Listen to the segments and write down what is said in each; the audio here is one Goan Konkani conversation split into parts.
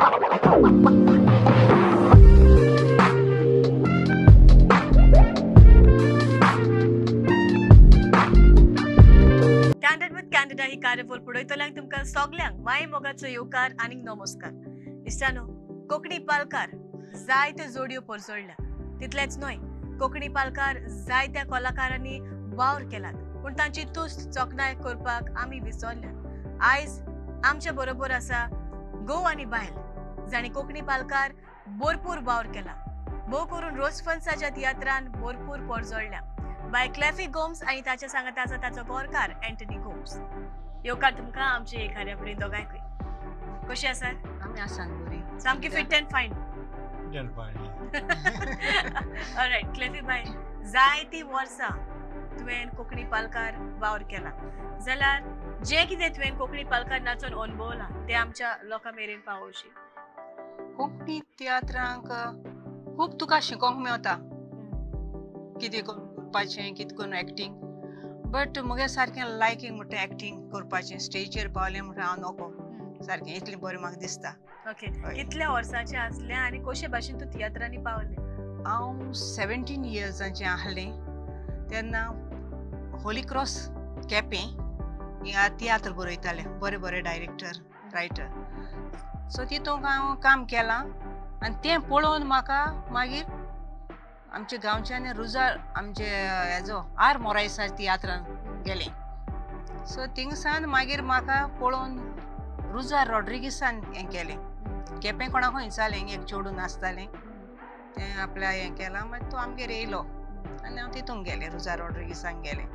Candid with Candida ही कार्यावळ पळयतल्यांक तुमकां सगल्यांक माय मोगाचो येवकार आनी नमस्कार. इश्टानो, कोंकणी पालकार जायत्यो जोडयो परजळ्ळ्या, तितलेंच न्हय कोंकणी पालकार जायत्या कलाकारांनी वावर केलात, पूण तांची तुस्त चोखणाय करपाक आमी विसरल्या. आयज आमच्या बरोबर आसा घोव आनी बायल जांणी कोंकणी पालकार भरपूर वावर केला, भोव करून रोजफन्साच्या तियात्रान भरपूर परजळ्ळ्या. बाय क्लेफी गोम्स आनी ताच्या सांगाता आसा ताचो गोरकार एंटनी गोम्स. येवकार तुमकां आमचे हे कार्यावळीन दोगांयकूय. कशी आसात? आमी आसात बरी, सामकी fit and fine. Alright Cleffy बाय, जायतीं वर्सां तुवें कोंकणी पालकार वावर केला, जाल्यार जें कितें तुवें कोंकणी पालकार नाचून अणभवलां तें आमच्या लोकां मेरेन पावोवशी. कोंकणी तियात्रांक खूब तुका शिकोंक मेवता, कितें करपाचें, कितें करून एक्टींग. बट म्हगे सारकें लायकींग म्हणटा एक्टींग करपाचें, स्टेजीर पावलें म्हणटा हांव नको, सारकें इतलें बरें म्हाका दिसता. ओके, कितल्या वर्सांचें आसलें आनी कशे भाशेन तूं तियात्रांनी पावलें? हांव 17 इयर्सांचें आसलें तेन्ना होली क्रॉस केपें हिंगा तियात्र बरयताले बरे बरे डायरेक्टर रायटर. सो तितूंक हांव काम केलां आनी तें पळोवन म्हाका मागीर आमच्या गांवच्यानी रुजार आमचे हेजो आर मोरायसा तियात्रान गेलें. सो थिंगसान मागीर म्हाका पळोवन रुजार रॉड्रिगीसान हें केलें. केपें कोणाकूय विचारलें, एक चेडूं नाचतालें तें आपल्या हें केलां, मागीर तो आमगेर येयलो आनी हांव तितूंक गेलें, रुजार रॉड्रिगीसांक गेलें.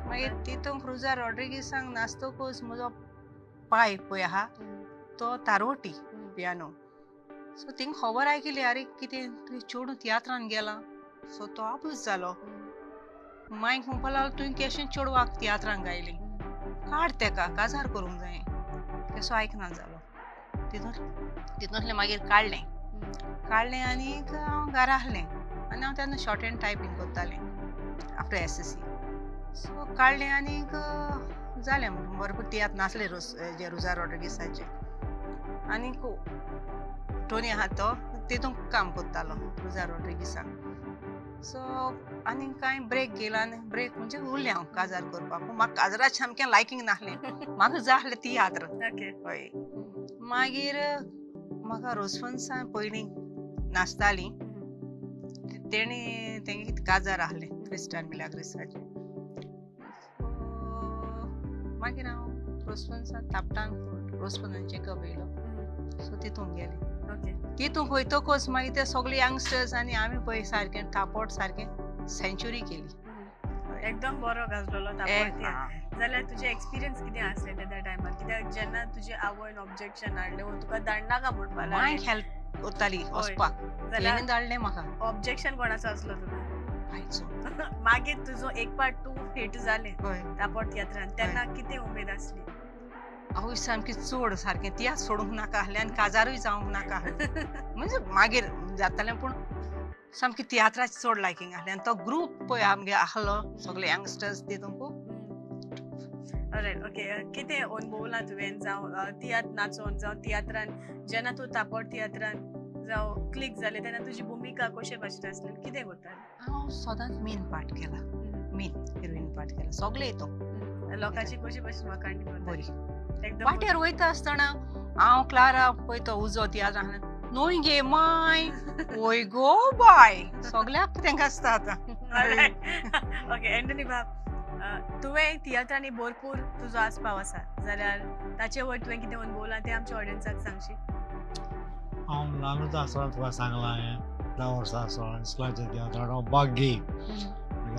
मागीर तितूंक रुजार रॉड्रिगीसांक नाचतकूच म्हजो पाय पळय आहा तो तारोटी पियानो. सो थिंग खबर आयकली, आरे कितें तुवें चेडूं तियात्रान गेलां. सो तो आपूस जालो. मायक म्हणपाक लागलो, तुवें केशें चेडवाक तियात्रान गायली, काड तेका, काजार करूंक जाय. केसो आयकना जालो. तितूंतलें मागीर काडलें काडलें आनीक हांव घरा आहलें आनी हांव तेन्ना शॉर्ट हँड टायपींग करतालें आफ्टर SSC. सो काडलें आनीक जालें, भरपूर तियात्र नासले जे रुजार रॉड्रिगीसाचे. आनीक टोनी आहा तो तितूंत काम करतालो रुजार रॉड्रिगीसाक. सो आनीक कांय ब्रेक गेला आनी ब्रेक म्हणजे उरलें हांव काजार करपाक. पूण म्हाका काजराचें सामकें लायकींग नासलें, म्हाका जाय आसलें तियात्र. हय, मागीर म्हाका रोजफन्सान पयलीं नाचतालीं तेणी तेंगे काजार आहलें क्रिस्टान मिलाग्रिसाचें. मागीर हांव रोजफन्सान तापटान रोजफन्सांचे कप येयलो. सो तितूंक गेलें. तितूंक वयतकूच मागीर ते सगळे यंगस्टर्स आनी आमी पळय सारकें तापोट सारकें सेंच्युरी केली. एकदम बरो गाजलेलो तापोट. जाल्यार तुजें एक्सपिरियन्स कितें आसलें त्या टायमार? कित्याक जेन्ना तुजे आवयन ऑब्जेक्शन हाडलें वो तुका धाडनाका म्हणपाक लागलें, मांय हेल्प करताली वचपाक, तेणें धाडलें म्हाका. ऑब्जेक्शन कोणाचो आसलो तुका? बायचो. मागीर तुजो एक पाट तूं हिट जालें तापोट तियात्रान, तेन्ना कितें उमेद आसली? आवय सामकी चड सारकें तियात्र सोडूंक नाका आहलें आनी काजारूय जावंक नाका आहलें. म्हणजे मागीर जातालें, पूण सामकी तियात्राची चड लायकींग आहलें आनी तो ग्रूप पळय आमगे आहलो सगळे यंगस्टर्स तितूंक. ऑलरायट, ओके, कितें अणभवलां तुवें जावं तियात्र नाचोन जावं तियात्रान जेन्ना तूं तापोट तियात्रान जावं क्लिक जालें तेन्ना तुजी भुमिका कशे भाशेन आसली, कितें करतालें? हांव सदांच मेन पार्ट केला, मेन हिरोईन पार्ट केला सगळे हितून. लोकांची कशी भाशेन वाखाणणी करता? बरी. वाटेर वयता आसतना हांव क्लारा पळय तो उजो तियात्र आसलें, न्हय गे माय, वय गो बाय, सगल्याक तेंकां आसता आतां. ओके एंटनी बाब, तुवें तियात्रांनी भरपूर तुजो आस्पाव आसा, जाल्यार ताचे वयर तुवें कितें अणभवलां तें आमच्या ऑडियन्साक सांगशी? हांव ल्हानूच आसतना तुका सांगलां हांवें, 10 वर्सां आसतना इस्कुलाच्या तियात्रान हांव बाग्गी.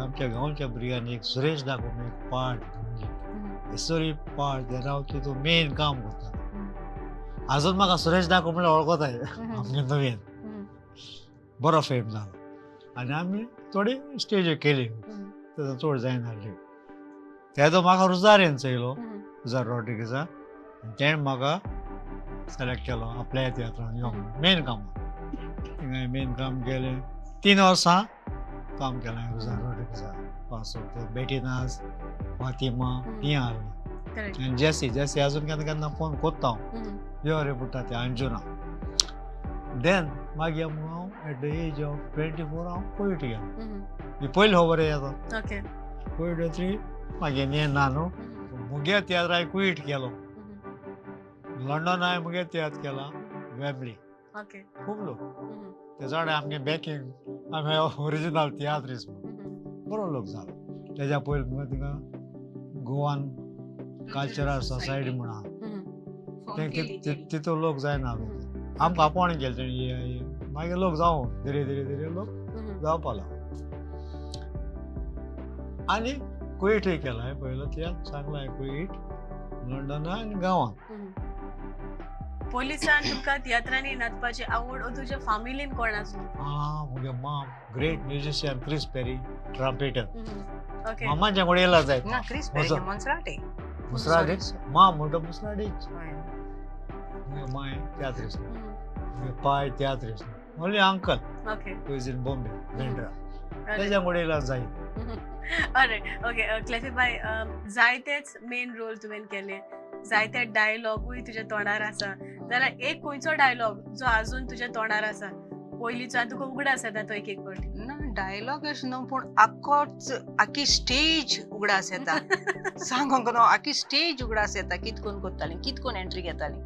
आमच्या गांवच्या भुरग्यांनी एक सुरेश दाखोवन एक पार्ट एसोरी पार्ट तेन्ना हांव तितून मेन काम करता. आजून म्हाका सुरेश दाखो म्हणल्यार वळखताय, आमगे नवीन बरो फेम जालो आनी आमी थोडी स्टेज्यो केली, तेजो चड जायना. तेजो म्हाका रुजारीन चयलो, रुजार रॉड्रिगीसा, आनी तेणें म्हाका सिलेक्ट केलो आपल्या तियात्रान यो मेन काम. थिंगां मेन काम केलें, 3 वर्सां काम केलें रुजार रॉड्रिगीसा. पासो बेटी नाच, फातिमा, तीं आहलीं. आनी जेसी जेसी आजून केन्ना केन्ना फोन कोत्ता हांव, यो रे म्हणटा ते अंजुना. देन मागीर हांव एट the age of 24 हांव कोयट गेलो. ही पयली खबर येता कोयट 3 मागीर हें ना न्हू. मुगे तियात्र हांवें कुयट केलो, लंडन हांवें मुगे तियात्र केला, वेबली खूब लोक ते जाणा आमगे बॅकींग आमी ओरिजिनल तियात्रीस म्हणून बरो लोक जालो. तेज्या पयलीं मुगे थिंगा गोवन कल्चरल सोसायटी म्हूण आहा तितून लोक जायना आमकां आपोवणी केली तेणी, मागीर लोक जावं धीरे धीरे धीरे लोक जावपा लागलो. आनी कुयटूय केला हांवें पयलो तियात्र सांगला हांवें, कुयट लंडना आनी गांवांत. पोलिसान तुमकां तियात्रांनी नाचपाची आवड तुज्या फामिलीन कोण आसलो? आं, मुगे माम great musician Chris Perry trumpeter. मामाच्या कडेन येयला जायत ना क्रिस पेरी मोन्सराटे मुसराडे माम म्हणटा मुसराडीच. मुगे मांय तियात्रीस, मुगे पाय तियात्रीस, only uncle who is in Bombay Bandra, तेज्या कडेन येयला जायत. अरे ओके क्लेफी बाय, जायतेच मेन रोल तुवें केले, जायते डायलॉगूय तुज्या तोंडार आसा, जाल्यार एक खंयचो डायलॉग जो आजून तुज्या तोंडार आसा पयलींचो आनी तुका उगडास येता तो एक एक फावटी? ना डायलॉग अशें न्हू, पूण आख्खोच आख्खी स्टेज उगडास येता. सांगूंक न्हू, आख्खी स्टेज उगडास येता. कित कोन करतालीं, कित कोन एंट्री घेतालीं,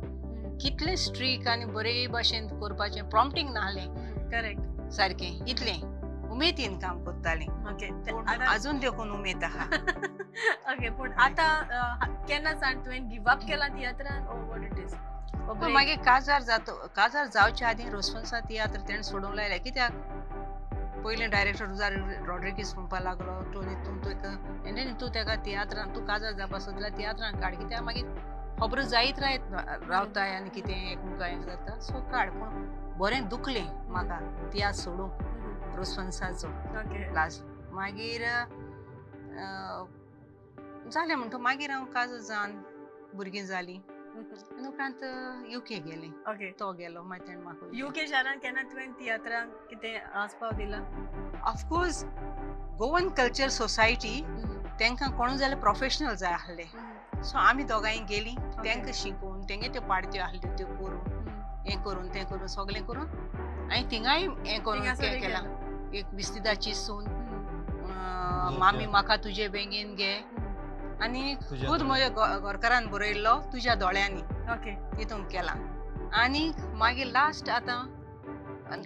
कितलें स्ट्रीक आनी बरे भाशेन करपाचें, प्रॉम्प्टींग नासलें. करेक्ट, सारकें इतलें उमेदीन काम करतालीं. अजून देखून उमेद आहा. ओके, पूण आतां केन्ना सावन तुवें गिव अप केला तियात्रान ओ what it is? मागीर काजार जाता, काजार जावच्या आदीं रोसफन्सा तियात्र तेणें सोडूंक लायलें. कित्याक पयलें डायरेक्टर रुजार रॉड्रिगीस म्हणपाक लागलो, टोनी तूं तुका एन्ड तूं तेका तियात्रान तूं काजार जावपा सोदल्यार तियात्रान काड, कित्याक मागीर खबरो जायत रायत रावताय आनी कितें एकमुखां हें जाता, सो काड. पूण बरें दुखलें म्हाका तियात्र सोडूंक रोसफन्साचो लास्ट. मागीर जालें म्हणटा मागीर हांव काजार जावन भुरगीं जालीं आनी उपरांत युके गेलें. तो गेलो मागीर तेणें म्हाका युके शारान केन्ना तुवें तियात्रांक कितें आस्पाव दिला? ऑफकोर्स गोवन कल्चर सोसायटी तांकां कोणूय जाल्यार प्रोफेशनल जाय आसले, सो आमी दोगांय गेलीं तांकां शिकोवन, तेंगे त्यो पार्ट्यो आसल्यो त्यो करून, हें करून तें करून सगळें करून आनी थिंगाय हें करून केलां. एक विस्तिदाची सून, मामी म्हाका तुजे बेगीन घे, आनी खूद म्हज्या घरकारान बरयल्लो तुज्या दोळ्यांनी तितून केलां. आनी मागीर लास्ट आतां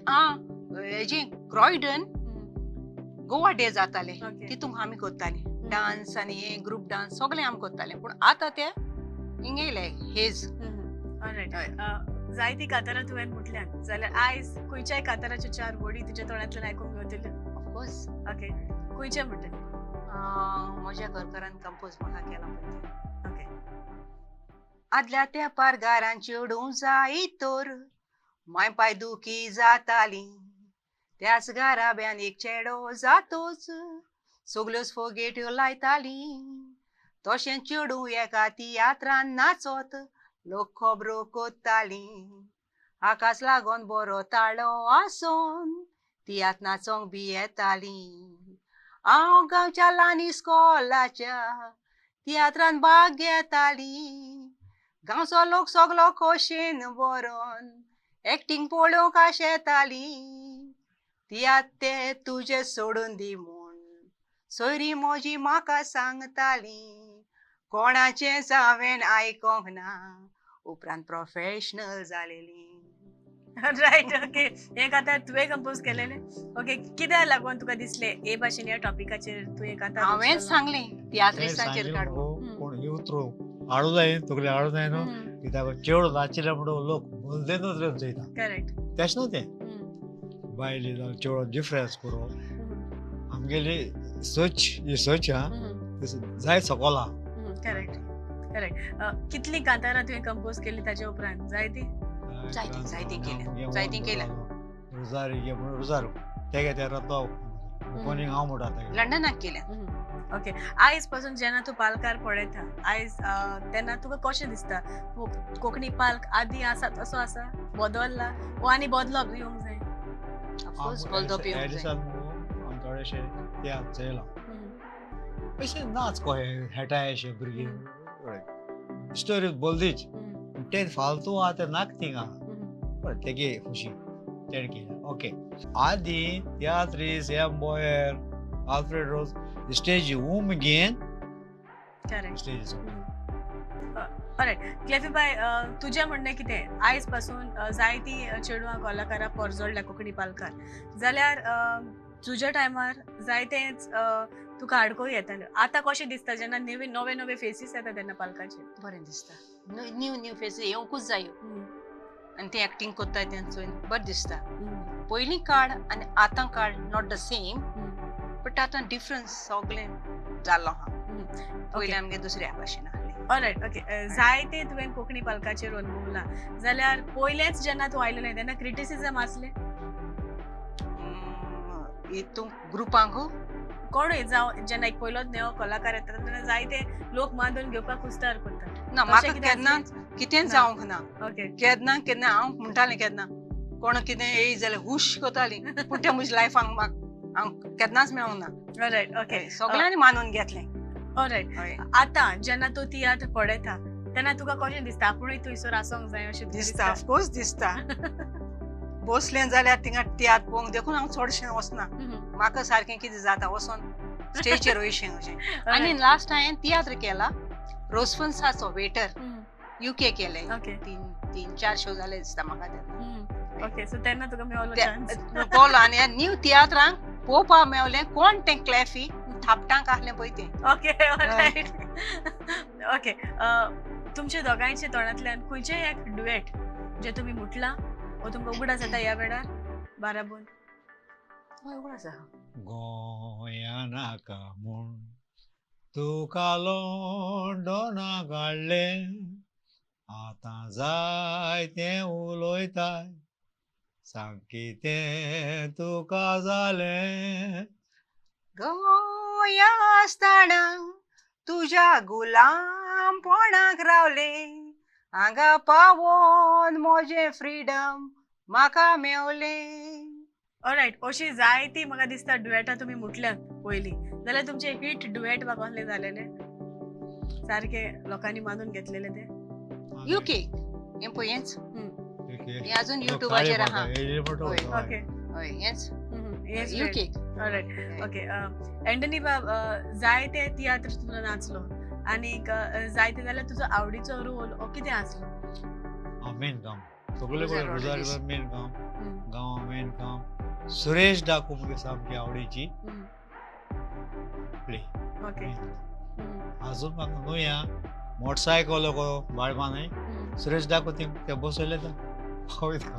आं हेजें क्रॉयडन गोवा डे जाताले तितूंक आमी करतालीं डांस आनी हे ग्रुप डांस सगळें आमी करताले. पूण आतां ते हिंगा येयले हेज. जायती कातारां तुवें म्हटल्यान, जाल्यार आयज खंयच्याय काताराच्यो चार वडी तुज्या तोंडांतल्यान आयकूंक मेळटल्यो? ऑफकोर्स. ओके, खंयचे म्हणटलें? म्हज्या घरकारान कंपोज म्हाका केला पळय. ओके. आदल्या तेंपार घरान चेडूं जाय तर माय पाय दुखी जाताली, त्याच घराब्यान एक चेडो जातोच सगल्योच फोगेट्यो लायताली, तशें चेडूं एका तियात्रान नाचत लोक खबरो कोत्ताली, आकाश लागोन बरो ताळो आसोन तियात्र नाचोंक बी येताली, हांव गांवच्या ल्हान इस्कोलाच्या तियात्रान भाग घेताली, गांवचो लोक सगलो खोशेन बरोन एक्टींग पळोवंक आशेताली, तियात्र ते तुजे सोडून दी म्हूण सोयरी म्हजी म्हाका सांगताली, कोणाचेंच हांवें आयकोंक ना, उपरांत प्रोफेशनल जालेली. Right, okay. हें कांतार तुवें कंपोज केलेलें? ओके, कित्याक लागून तुका दिसलें हे भाशेन ह्या टॉपिकाचेर तुवें कांतार? हांवेंच सांगलें तियात्रिस्तांचेर काड. पूण ही उतरो हाडूं जाय, तुगेलें हाडूं जाय न्हू, कित्याक चेडो नाचिल्ले म्हणून लोक भलते नदरेन चोयता. करेक्ट, तेश न्हू तें बायले जावं चेडो डिफरन्स करोप आमगेली सोच ही सोच आहा जाय सकोला. Correct correct. कितली कांतारां तुवें कंपोज केली ताच्या उपरांत? जायती जायती जायती केल्या, जायती केल्या. रुजारी घे म्हणून रुजार तेगे ते रतो ओपनिंग हांव म्हणटा तेगे लंडनाक केल्या. ओके, आयज पासून जेन्ना तूं पालकार पळयता आयज तेन्ना तुका कशें दिसता कोंकणी पाल्क आदी आसा तसो आसा, बदलला वो आनी बदलप येवंक जाय? ऑफकोर्स बदलप येवंक जाय. हांव थोडेशे तियात्र चोयला, अशें नाच कशें खेळटाय अशें भुरगीं स्टोरी बोलदीच ते फालतू आहा ते नाक थिंगा बरें तेगे खुशी तेणें केलें ओके. आदी तियात्रीस M Boyer Alfred Rose stage उम घेन स्टेज. क्लेफीबाय, तुजें म्हणणें कितें आयज पासून जायती चेडवां कलाकारां परजोडल्या कोंकणी पालकार जाल्यार तुज्या टायमार जायतेच तुका आडको येताल्यो, आतां कशें दिसता जेन्ना नवे नवे नवे फेसीस येता तेन्ना पालकाचे? बरें दिसता, न्यू न्यू फेसीस येवंकूच जायो आनी ते एक्टींग करताय तेंचो बरें दिसता. पयलीं काळ आनी आतां काळ not the same, but आतां डिफरन्स सगळें जाल्लो आहा. पयलीं आमगे दुसऱ्या भाशेन आहलें. All right, okay. जायते तुवें कोंकणी पालकाचेर अनुभवला जाल्यार पयलेंच जेन्ना तूं आयलेलें तेन्ना क्रिटिसिजम आसलें हितून ग्रुपांक? कोणूय जावं जेन्ना एक पयलोच नवो कलाकार येता तेन्ना जायते लोक मानून घेवपाक कुस्तार करता. ना, म्हाका केन्ना कितेंच जावंक ना. केन्ना केन्ना हांव म्हणटालें केन्ना कोण कितें येयी जाल्यार हुश करताली, पूण तें म्हज्या लायफांक म्हाका हांव केन्नाच मेळूंक ना. All right, okay. सगळ्यांनी मानून घेतलें. ऑलरायट, आतां जेन्ना तूं तियात्र पळयता तेन्ना तुका कशें दिसता आपुणूय थंयसर आसूंक जाय अशें दिसता? ऑफकोर्स दिसता. बसलें जाल्यार थिंगा तियात्र पळोवंक देखून हांव चडशें वचना, म्हाका सारकें कितें जाता वचोन स्टेजीर वयशें अशें. आनी लास्ट हांवें तियात्र केला रोजफन्साचो वेटर युके केले, 3-4 शो जाले दिसता म्हाका तेन्ना. ओके, सो तेन्ना तुका मेवलो चान्स पळयलो आनी न्यू तियात्रांक पळोवपाक मेवलें कोण तें क्लॅफी थापटांक आहलें पळय तें. Okay, alright, okay. तुमच्या दोगांयच्या तोंडांतल्यान खंयचें एक डुएट जें तुमी म्हटलां वो तुमकां उगडास जाता ह्या वेळार बाराबोन? हय, उगडास आहा. गोंया नाका म्हूण तुका लंडना काडलें, आतां जाय तें उलयताय, सांग कितें तुका जालें. गोंया आसतना तुज्या गुलामपणाक रावलें, हांगा पावोन म्हजें फ्रिडम म्हाका मेवलें. ऑलरायट, अशी जायती म्हाका दिसता डुएटां तुमी म्हटल्यात पयलीं, जाल्यार तुमचें हिट डुएट वा कसलें जालेलें सारकें लोकांनी मानून घेतलेलें तें? युके हें पळय हेंच, हें अजून युट्यूबाचेर आहा. ओके, हय हेंच युके. All right, okay. एंटनी बाब, जायते तियात्र तुजो नाचलो आनीक जायते जाल्यार तुजो आवडीचो रोल हो कितें आसलो? मेन काम सगळे कडेन रोजारी मेन काम, गांवा मेन काम. सुरेश डाकू मुगे सामकी आवडीची प्ले. ओके, अजून म्हाका न्हय मोटरसायकल बाळमा न्हय सुरेश डाकू ते बसयले पावयता.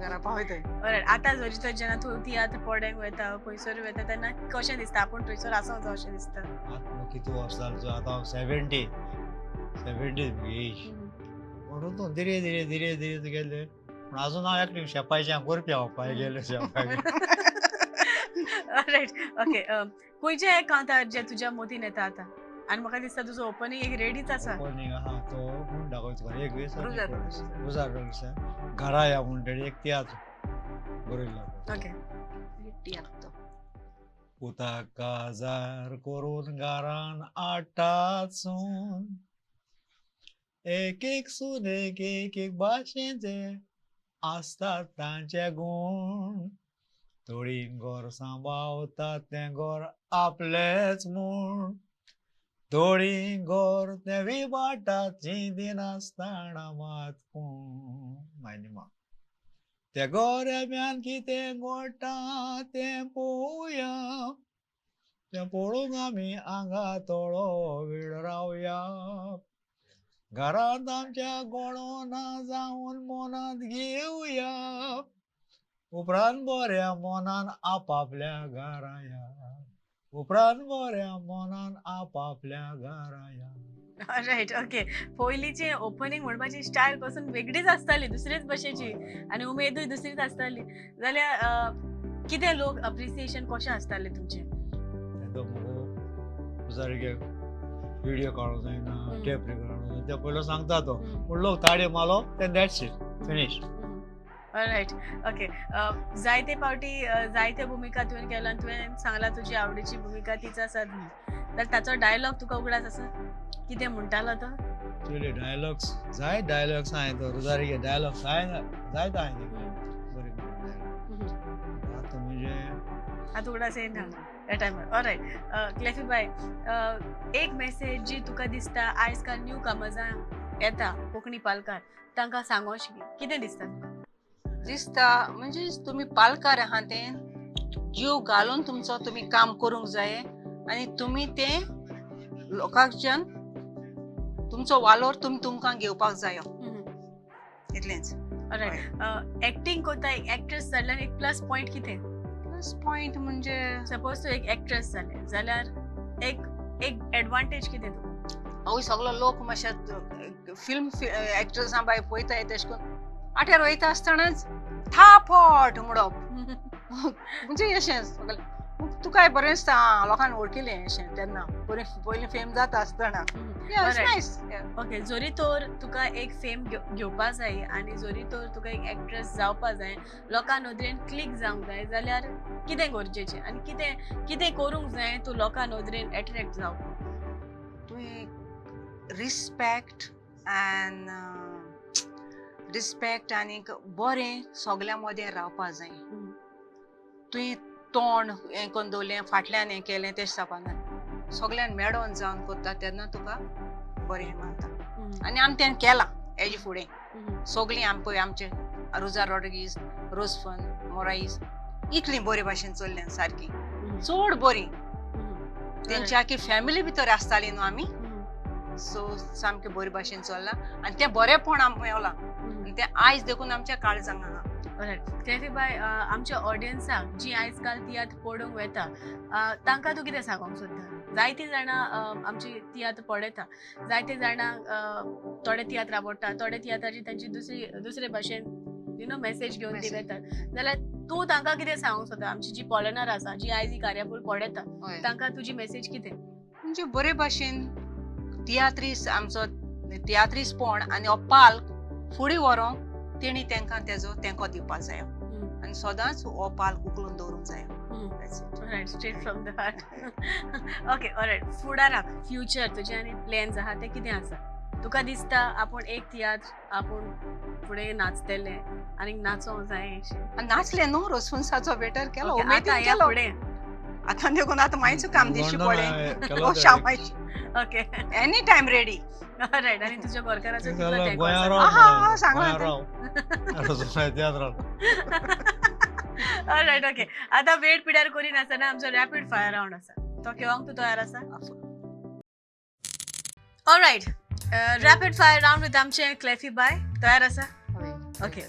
आतां जरी जेन्ना तूं तियात्र पडेंक वयता खंयसर वयता तेन्ना कशें दिसता आपूण थंयसर आसूंक जाय अशें दिसता? आतां कितू वर्सां जालीं, आतां हांव 70 म्हगे एज, म्हणून तूं धीरे धीरे धीरे धीरे गेलें. पूण अजून हांव एक्टींग शेपायचें हांव करपी, हांव पांय गेले शेपाय. Right, okay. खंयचें एक कांतार जें तुज्या मतीन येता आतां आनी म्हाका दिसता तुजो ओपनींग एक रेडीच आसा? ओपनींग आहा तो म्हूण दाखयता तुका एक वीस रुजार रोजार घरा या म्हूण तेणें एक तियात्र बरयल्लो. ओके, पुताक काजार करून घरान आटासून एक एक सून एक एक एक भाशेचे आसतात तांचे गूण, थोडीं घर सांबाळतात तें घर आपलेंच म्हूण, थोडीं घर तें विभाटात चिंतिनासतना मात कोण मायनिमा त्या गोऱ्या कितें घडटा तें पळोवया, तें पळोवंक आमी हांगा थोडो वेळ रावया, घरांत आमच्या गोडो ना जावन मनांत घेवया, उपरांत बऱ्या मनान आपापल्या घरा या, उपरांत बऱ्या मनान आपापल्या घरा या. Right, okay. पयलींचे ओपनींग म्हणपाची स्टायल पासून वेगळीच आसताली, दुसरेच भशेची आनी उमेदूय दुसरीच आसताली. जाल्यार कितें लोक अप्रिसिएशन कशें आसतालें तुमचें? सारकें व्हिडियो काडूंक जायना, टेप रेकॉर्ड काडूंक जायना, ते पयलो सांगता तो, पूण लोक ताळयो मारलो ते that's it, finish. Right, okay. जायते फावटी जायत्यो भुमिका तुवें केला आनी तुवें सांगला तुजी आवडीची भुमिका तीच आसा जाल्यार ताचो डायलॉग तुका उगडास आसा, कितें म्हणटालो तो? तुजे डायलॉग्स जाय, डायलॉग्स हांवें तो रोजारीगे डायलॉग्स हांवें जायते हांवें बरे बरे डायलॉग आतां म्हणजे आतां उगडास येना ह्या टायमार. ऑलरायट, क्लेफी बाय, एक मेसेज जी तुका दिसता आयज काल न्यू कामर्सां येता कोंकणी पालकार, तांकां सांगोशी कितें दिसता तुका? दिसता म्हणजे तुमी पालकार आहा तें जीव घालून तुमचो तुमी काम करूंक जाय आनी तुमी तें लोकांच्यान तुमचो वालोर तुमी तुमकां घेवपाक जायो, इतलेंच. ऑलरायट, एक्टींग करता एक एक्ट्रेस जाल्यार एक प्लस पॉयंट कितें? प्लस पॉयंट म्हणजे सपोज तूं एक एक्ट्रेस जालें जाल्यार एक एक एडवांटेज कितें तुका? हांव सगलो लोक मातशे फिल्म एक्ट्रेसां बाय पळयताय तेश करून आट्यार वयता आसतनाच थापट म्हणप म्हणजे अशें सगळें तुकाय बरें दिसता, आं लोकांक वळखिलें अशें तेन्ना बरें पयलीं फेम जाता आसतना. ओके, जरी तर तुका एक फेम घेवपा जाय आनी जरी तर तुका एक एक्ट्रेस जावपा जाय, लोकां नदरेन क्लिक जावंक जाय जाल्यार कितें गरजेचें आनी कितें कितें करूंक जाय तूं लोकां नदरेन एट्रेक्ट जावपाक? तुवें रिस्पेक्ट एंड रिस्पेक्ट आनीक बरें सगल्यां मदें रावपा जाय. तुवें तोंड हें करून दवरलें फाटल्यान हें केलें तें जावपाना, सगल्यांक मेळोन जावन करता तेन्ना तुका बरें हें मानता. आनी आमी तें केलां हेजे फुडें सगळीं आमी पळय आमचे रोजा रॉड्रिगीज, रोजफन मोराईस इतलीं बरे भाशेन चल्ल्यान सारकी चड बरी तेंची आखी फॅमिली भितर आसताली न्हू आमी, सो सामकें बरे भाशेन चल्लां आनी तें बरेंपण आमकां मेवलां आनी तें आयज देखून आमच्या काळजांक आहा. क्लेफी बाय, आमच्या ऑडियन्साक जी आयज काल तियात्र पळोवंक वता तांकां तूं कितें सांगोंक सोदता? जायतीं जाणां आमची तियात्र पळयता, जायतीं जाणां थोडे तियात्र आवडटा, थोडे तियात्राची तांची दुसरी दुसरे भाशेन you know message घेवन ती वतात, जाल्यार तूं तांकां कितें सांगूंक सोदता? आमची जी पळयणार आसा, जी आयज ही कार्यावळ पळयता तांकां तुजी मेसेज कितें? म्हणजे बरे भाशेन तियात्रीस आमचो तियात्रीसपण आनी हो पाल्क फुडें व्हरोंक तेणी तेंकां तेजो तेंको दिवपाक जायो आनी सदांच हो पाल्क उखलून दवरूंक जायो. Right, straight from the heart. Okay, alright, फुडाराक फ्युचर तुजे आनी प्लॅन्स आहा ते कितें आसा? तुका दिसता आपूण एक तियात्र आपूण फुडें नाचतलें आनी नाचोंक जाय अशें? नाचलें न्हू रोजफुन्साचो बेटर केलो आतां ह्या फुडें आतां देखून आतां मायचो काम दिशी पडलें शामायची. Okay, any time ready. Right, आनी तुज्या घरकाराचो सांगलां. रायट, ओके, आतां वेळ पिड्यार करिनासतना आमचो रॅपीड फायर रावंड आसा, तो खेळोंक तूं तयार आसा? Alright, rapid fire round with आमचें क्लेफी बाय, तयार आसा? ओके,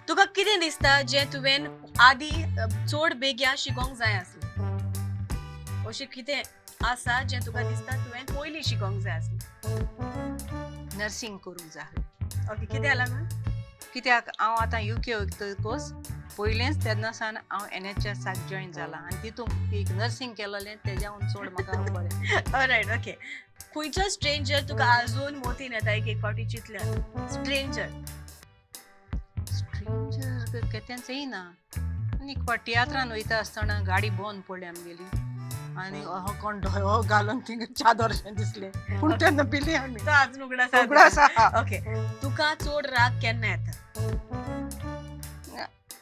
तुका कितें दिसता जें तुवें आदी चड बेग्या शिकोंक जाय आसलें? अशें कितें आसा जें तुका दिसता तुवें पयलीं शिकोंक जाय आसलें? नर्सींग करूंक जाय. ओके, कितें लागून? कित्याक हांव आतां युके वयतकच पयलेंच तेन्ना सावन हांव एनएचएसाक जॉयन जाला आनी तितूंत एक नर्सींग केलेलें तेज्याहून चड म्हाका बरें. ऑलरायट, ओके, खंयचो स्ट्रेंजर तुका आजून मोतीन येता एक एक फावटी चिंतल्यार? स्ट्रेंजर स्ट्रेंजर केतेंच येयना. आनी एक फावट तियात्रान वयता आसतना गाडी बंद पडली आमगेली आनी अहो कोण दोळो घालून थिंगा चादर शें दिसलें, पूण तेन्ना भिली आमी. तो आजून उगडास उगडास आहा. ओके, तुका चड राग केन्ना येता?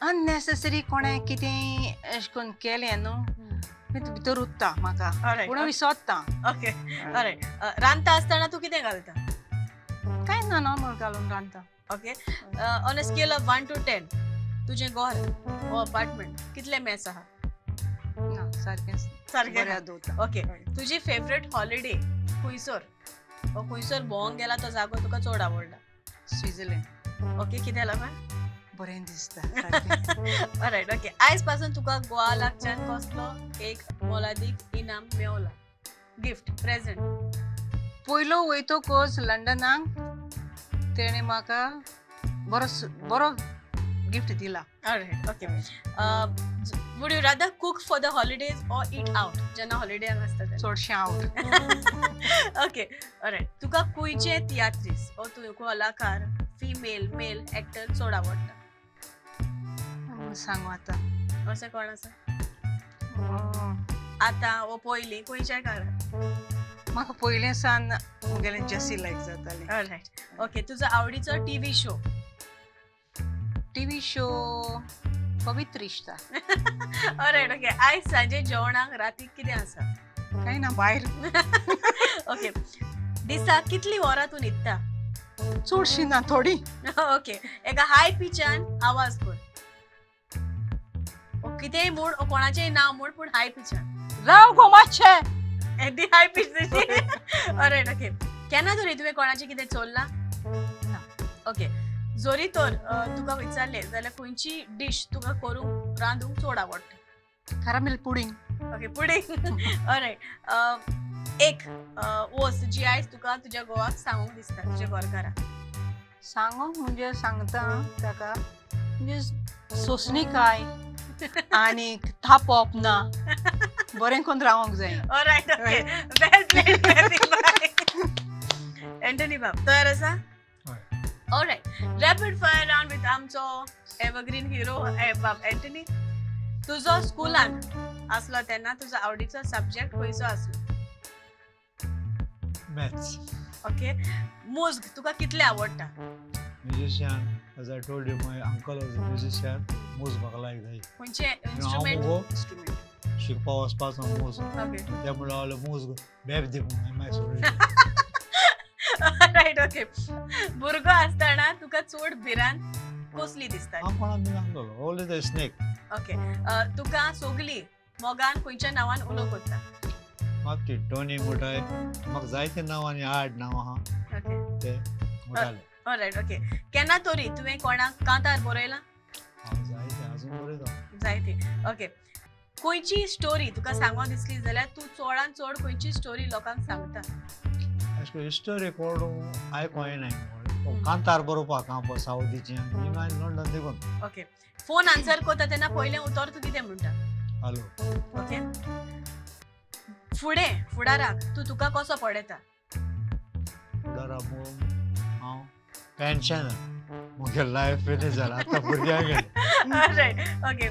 अननेसेसरी कोणें कितें अशें करून केलें न्हू भितर उत्ता म्हाका, पूण विसोत्ता. ओके, ऑलरायट, रांदता आसतना तूं कितें घालता? कांय ना, नॉर्मल घालून रांदता. Okay, on a scale of 1 to 10 तुजें घर वो अपार्टमेंट कितलें मेस आहा? ना, सारकें सारकें दवरता. ओके, तुजी फेवरेट हॉलिडे खुंयसर वो खुंयसर भोंवंक गेला तो जागो तुका चड आवडला? स्विट्झर्लंड. ओके, कितें लागून? बरें दिसता. ऑलरायट, ओके, आयज पासून तुका गोवा लागच्यान कसलो एक मोलादीक इनाम मेवला, गिफ्ट प्रेझेंट? पयलो वयतकच लंडनाक तेणें म्हाका बरो बरो गिफ्ट दिला. Alright, okay, would you rather cook for the holidays or eat out जेन्ना हॉलिडे आसता तेन्ना? चडशें आवट. ओके, ऑलरायट, तुका खंयचे तियात्रीस वो तूं कलाकार फिमेल मेल एक्टर चड आवडटा? सांगू आतां? अशें कोण आसा आतां वो पयलीं खंयच्याय काळार? म्हाका पयलें सान मुगेलें जेसी लायक जातालें. All right, okay. तुजो आवडीचो TV show? TV show Pavitra Rishta. Alright, okay. आयज सांजे जेवणाक रातीक कितें आसा? कांय ना, भायर. ओके. दिसाक कितली वरां तूं न्हिदता? चडशी ना, थोडी. ओके. एका हाय पिचान आवाज कर, कितेंय म्हूण, कोणाचेंय नांव म्हूण, पूण हाय पिचान. राव गो मातशें. एदी हाय पीच तशी. All right, okay. केन्ना तरी तुवें कोणाचें कितें चोरलां? ना. ओके. जरी तर तुका विचारलें जाल्यार खंयची डीश तुका करूंक रांदूंक चड आवडटा? Caramel pudding. Okay, pudding. Alright. एक वस्त जी आयज तुका तुज्या घोवाक सांगूंक दिसता, तुज्या घरकाराक? सांगूंक म्हणजे सांगता ताका म्हणजे सोंसणीकाय आनी थापप ना, बरें करून रावंक जाय. Alright, okay. Well played, bye. Antony बाब तयार आसा? हय. Alright, rapid fire round with आमचो एवरग्रीन हिरो बाब एंटनी. तुजो स्कुलान आसलो तेन्ना तुजो आवडीचो सब्जेक्ट खंयचो आसलो? मॅथ्स. ओके. मुज्ग तुका कितलें आवडटा? Musician, as I told you, my uncle was a musician. मुज म्हाका लायक जाय. खंयचे हांव इन्स्ट्रुमेंट? मुगो इन्स्ट्रुमेंट. शिकपा वचपाचो मुज. ओके. ते म्हणल्यार मुज बेब दी म्हूण हांवें मागीर सोडली. Right, okay. भुरगो आसतना तुका चड भिरांत कसली दिसताली? हांव कोणाक बी नासलेलो, ओन्ली the snake. Okay. तुका सगली मोगान खंयच्या नांवान उलो करता? म्हाका ती टोनी म्हणटाय, म्हाका जायते नांव आनी आड नांव आहा ते म्हणटाले. All right, okay. केन्ना तरी तुवें कोणाक कांतार बरयलां? हांव जायते अजून बरयता. जायते. ओके. खंयची स्टोरी तुका सांगूंक दिसली जाल्यार तूं चडान चड खंयची स्टोरी लोकांक सांगता? अशें करून स्टोरी कोण आयकोंक येनाय, कांतार बरोवपाक हांव पळय सावदीचें हिंगा लंडन देखून. ओके. फोन आन्सर करता तेन्ना पयलें उतर तूं कितें म्हणटा? हॅलो. ओके. फुडें फुडाराक तूं तुका कसो पळयता? फुडाराक हांव पेन्शनर, मुगे लायफ फिनीश जाला, आतां भुरग्यांक गेलें. All right, okay.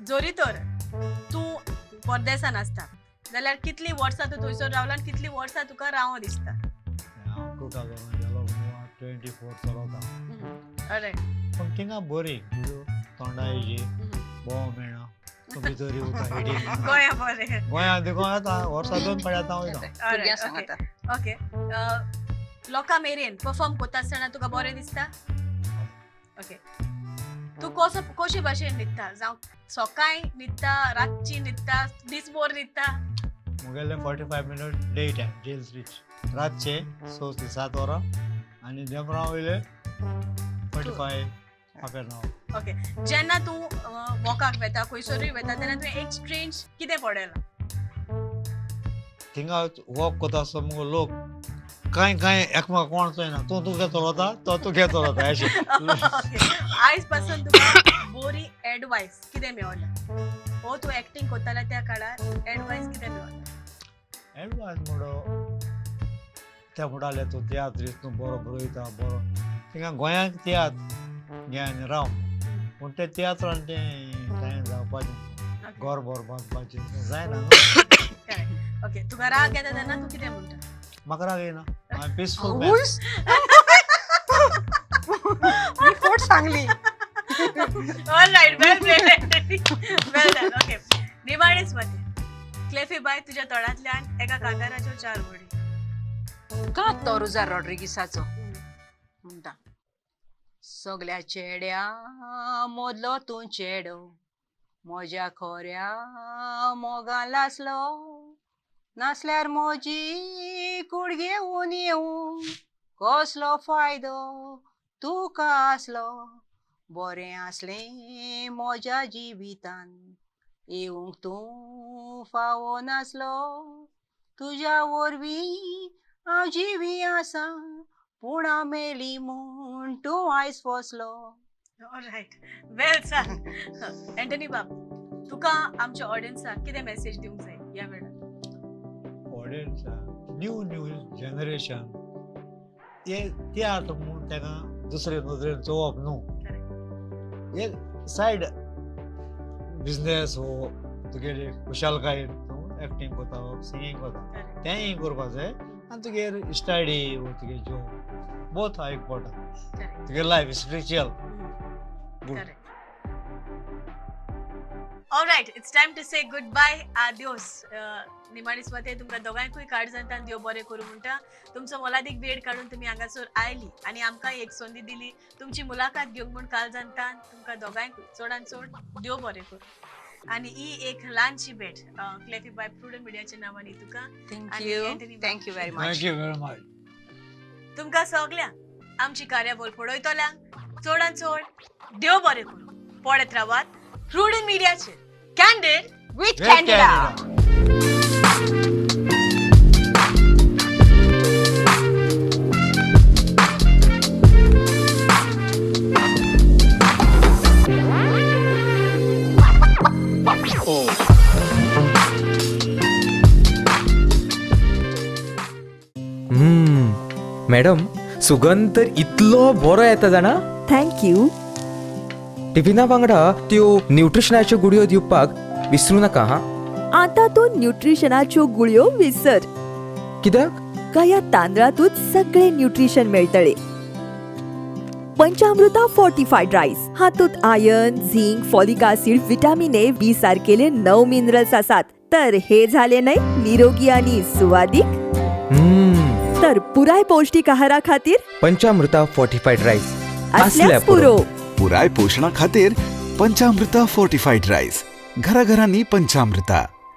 जरी तर तूं परदेसान आसता जाल्यार कितलीं वर्सां तूं थंयसर रावला आनी कितलीं वर्सां तुका रावों दिसता? हांव 2000 गेलो, 24 चलता. ऑलरायट. पूण थिंगा बरी तोंडायची भोंव मेळना, तूं भितर उरता हिटींग. गोंया बरें. गोंयांत देखून येता वर्सा 2 फावटी आतां वयता. भुरग्यां सांगता. ओके. लोकां मेरेन परफॉर्म करता आसतना तुका बरें दिसता? ओके. तूं कसो कशे भाशेन न्हिदता? जावं सकाळी न्हिदता, रातची न्हिदता, दीसभर न्हिदता? मुगेलें 45 minute day time jail reach, रातचे 6 ते 7 वरां आनी देमरां वयले 45 हाफ एन our. Okay. जेन्ना तूं वॉकाक वेता, खंयसरूय वेता तेन्ना तुवें एक स्ट्रेंज कितें पळयलां? थिंगा वॉक करता आसतना मुगो लोक कांय कांय एकमेकाक कोण चोयना, तूं तुगे चलता, तो तुगे चलता अशें. ओके. आयज पासून तुका बरी एडवायस कितें मेवल्या? हो तूं एक्टींग करताले त्या काळार एडवायस कितें मेवल्या? एडवायस म्हणो ते म्हणटाले तूं तियात्रीस्त, तूं बरो बरयता, बरो थिंगा गोंयांत तियात्र घे आनी राव, पूण ते तियात्रान तें कांय जावपाचें, घर भर बांदपाचें जायना न्हू. ओके. तुका राग येता तेन्ना तूं कितें म्हणटा? म्हाका राग येना, हांव पिसफूल मॅन. मी फट सांगली. Alright, well played, well done. Okay. निमाणेच मते क्लेफी बाय, तुज्या तोंडांतल्यान एका कांताराच्यो 4 वळी. का तो रुजार रॉड्रिगीसाचो म्हणटा, सगल्या चेड्या मदलो तूं चेडो, म्हज्या खोऱ्या मोगान लासलो, नासल्यार म्हजी कूड घेवन येवूं कसलो फायदो तुका आसलो, बरें आसलें म्हज्या जिवितान येवंक तूं फावो नासलो, तुज्या वरवीं हांव जिवी आसा पूण हांव मेली म्हूण तूं आयज फसलो. ऑलरायट, वेल सर. एंटनी बाब, तुका आमच्या ऑडियन्साक कितें मॅसेज दिवंक जाय ह्या वेळार? ऑडियन्साक न्यू न्यू जनरेशन ते तियात्र म्हूण ताका दुसरे नदरेन चोवप न्हू. एक सायड बिजनेस हो तुगेली खुशालकायेन तूं एक्टींग करता हो सिंगींग करता, तेंय करपा जाय आनी तुगेर स्टडी हो तुगे जॉब बोथ are important. तुगे life spiritual good. Correct. All right, it's time to say goodbye. Adios. निमाणी सुवाते तुमकां दोगांयकूय काळजांतल्यान देव बरें करूं म्हणटा. तुमचो मोलादीक वेळ काडून तुमी हांगासर आयली आनी आमकां एक संदी दिली तुमची मुलाखत घेवंक म्हूण काळजांतल्यान तुमकां दोगांयकूय चडान चड देव बरें करूं. आनी ही एक ल्हानशी भेट क्लेफी बाय प्रुडंट मिडियाच्या नांवांनी तुका. Thank you, thank you very much. Thank you very much. तुमकां सगल्यांक आमची कार्यावळ पळयतल्यांक चडान चड देव बरें करूं. पळयत रावात प्रुडंट मिडियाचेर Candid with Candida. Madam, सुगंध तर इतलो बरो येता जाणा. Thank you. टिफिना वांगडा त्यो न्यूट्रिशनाच्यो गुळयो दिवपाक विसरू नाका हा. आता तूं न्यूट्रिशनाच्यो गुळयो विसर. कित्याक? ह्या तांदळातूच सगळे न्यूट्रिशन मेळटले. पंचामृता फोर्टिफायड रायस हातूंत iron, zinc, folic acid, vitamin A, B सारकेले 9 minerals आसात. तर हे झाले न्हय निरोगी आणि सुवादीक. तर पुराय पौष्टिक आहारा खातीर पंचामृता फोर्टिफायड रायस असल्याच पुरो. पुराय पोशणा खातीर पंचामृता फोर्टिफायड रायस, घराघरांनी पंचामृता.